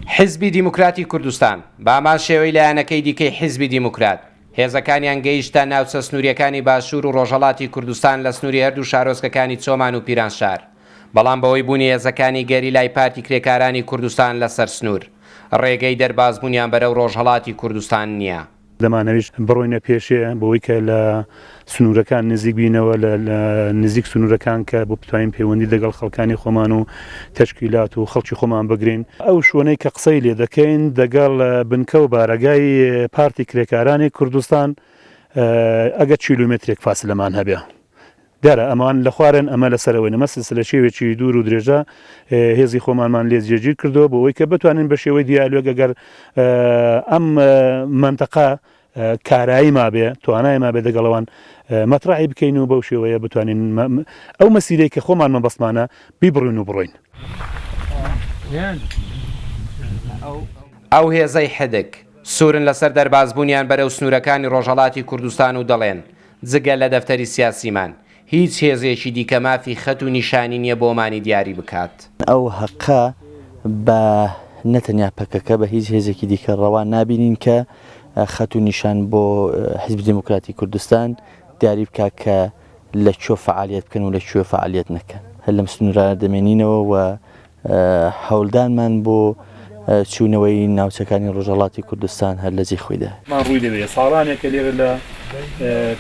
حیزبی دیموکراتی کوردستان، بە هەمان شێوەی لایەنەکەی دیکەی حیزبی دیموکرات، هێزەکانیان گەیشتە ناوچە سنوورییەکانی باشوور و ڕۆژهەڵاتی کوردستان لە سنووری هەردوو شارۆچکەکانی چۆمان و پیرانشار، بەڵام بەهۆی بوونی هێزەکانی گەریلای پارتی کرێکارانی کوردستان لەسەر سنوور، ڕێگەی دەربازبوونیان بەرەو ڕۆژهەڵاتی کوردستان نییە. دەمانەویست بڕۆینە پێشێ بۆوەی کە لە سنوورەکان نزیک بینەوە لە نزیک سنوورەکان کە بۆ بتوانین پەیوەندی دەگەڵ خەڵکانی خۆمان و تەشکیلات و خەڵکی خۆمان بگرین. ئەو شوێنەی کە قسەی لێ دەکەین دەگەڵ بنکە و بارەگای پارتی کرێکارانی کوردستان ئەگەر کیلومترێک فاسلەمان هەبێ دیارە ئەمان لە خوارن ئەمە لە سەرەوەین ئەمە سلسلە شێوێکی دوور و درێژە هێزی خۆمانمان لێ جێگیر کردەوە بۆ ئەوەی کە بتوانین بە شێوەی دیالۆگ ئەگەر ئەم مەنتەقە کارایی مابێ توانای مابێ دەگەڵەوان مەترەحی بکەین و بەو شێوەیە بتوانین ئەو مەسیرەی کە خۆمان مەبەستمانە بیبڕین و بڕۆین. ئەو هێزەی حدک، سوورن لەسەر دەربازبوونیان بەرەو سنوورەکانی ڕۆژهەڵاتی کوردستان و دەڵێن، جگە لە دەفتەری سیاسیمان، هیچ هێزێکی دیکە مافی خەت و نیشانی نییە بۆمانی دیاری بکات. ئەو هەقە بە نە تەنیا پەکەکە بە هیچ هێزێکی دیکە ڕەوا نابینین کە خەت و نیشان بۆ حیزبی دێموکراتی کوردستان دیاری بکا کە لە کوێ فەعالیەت بکەن و لە کوێ فەعالیەت نەکەن. هەر لەم سنوورانە دەمێنینەوە و هەولدانمان بۆ چوونەوەی ناوچەکانی ڕۆژهەڵاتی کوردستان هەر لە جێی خۆیدایە. مان ڕووی دەبێ ساڵانێکە لێرە لە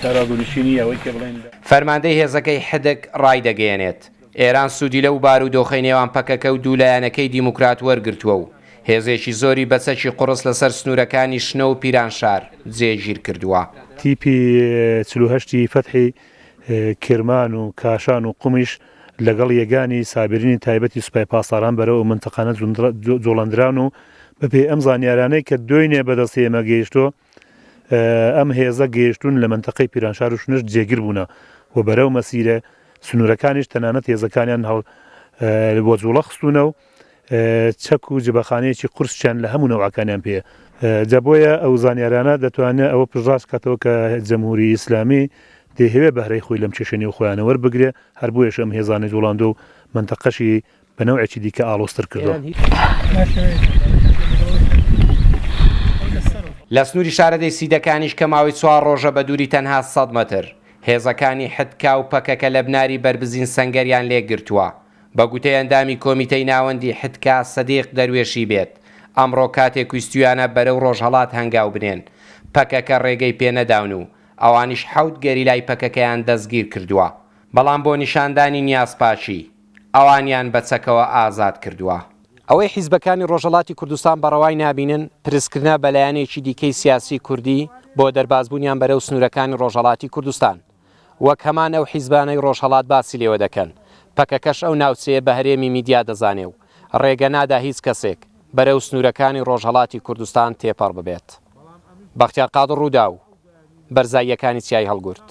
تاراگۆنشینی ئەوەی کە بڵێین لە. فەرماندەی هێزەکەی حدک ڕایدەگەیەنێت، ئێران سوودی لەو بارودۆخەی نێوان پەکەکە و دوو لایەنەکەی دیموکرات وەرگرتووە و هێزێکی زۆری بە چەکی قوڕس لەسەر سنوورەکانی شنۆ و پیرانشار جێگیر کردووە. تیپی 48 ی فەتحی کرمان و کاشان و قومیش لەگەڵ یەگانی سابرینی تایبەتی سوپای پاسداران بەرەو ئەو مەنتەقانە جوڵەندران و بەپێی ئەم زانیارانەی کە دوێنێ بەدەستی ئێمە گەیشتووە ئەم هێزە گەیشتوون لە مەنتەقەی پیرانشار و شنۆش جێگیر بوونە و بەرەو مەسیرە سنوورەکانیش تەنانەت هێزەکانیان هەڵ وە جوڵە خستوونە و چەک و جبەخانەیەکی قورسیان لە هەموو نەوعەکانیان پێیە. جا بۆیە ئەو زانیارانە دەتوانێ ئەوە پشتڕاست کاتەوە کە جەمهووری ئیسلامی دەیهەوێ بەهرەی خۆی لەم کێشە نێوخۆیانە وەربگرێ، هەر بۆیەش ئەم هێزانەی جوڵاندووە و مەنتەقەشی بە نەوعێکی دیکە ئاڵۆزتر کردووە. لە سنووری شارەدێی سیدەکانیش کە ماوەی چوار ڕۆژە بە دووری تەنها سەد مەتر، هێزەکانی حدکا و پەکەکە لە بناری بەربزین سەنگەریان لێگرتووە. بە گوتەی ئەندامی کۆمیتەی ناوەندی حدکا سدیق دەروێشی بێت، ئەمڕۆ کاتێک ویستویانە بەرەو ڕۆژهەڵات هەنگاو بنێن، پەکەکە ڕێگەی پێنەداون و ئەوانیش حەوت گەریلای پەکەکەیان دەستگیر کردووە، بەڵام بۆ نیشاندانی نیازپاکی، ئەوانیان بە چەکەوە ئازاد کردووە. ئەوەی حیزبەکانی ڕۆژهەڵاتی کوردستان بە ڕەوای نابینن، پرسکردنە بە لایەنێکی دیکەی سیاسی کوردی بۆ دەربازبوونیان بەرەو سنوورەکانی ڕۆژهەڵاتی کوردستان. وەک هەمان ئەو حیزبانەی ڕۆژهەڵات باسی لێوە دەکەن، پەکەکەش ئەو ناوچەیە بە هەرێمی میدیا دەزانێ و ڕێگە نادا هیچ کەسێک بەرەو سنوورەکانی ڕۆژهەڵاتی کوردستان تێپەڕ ببێت. بەختیار قادر، رووداو، بەرزاییەکانی چیای هەڵگورد.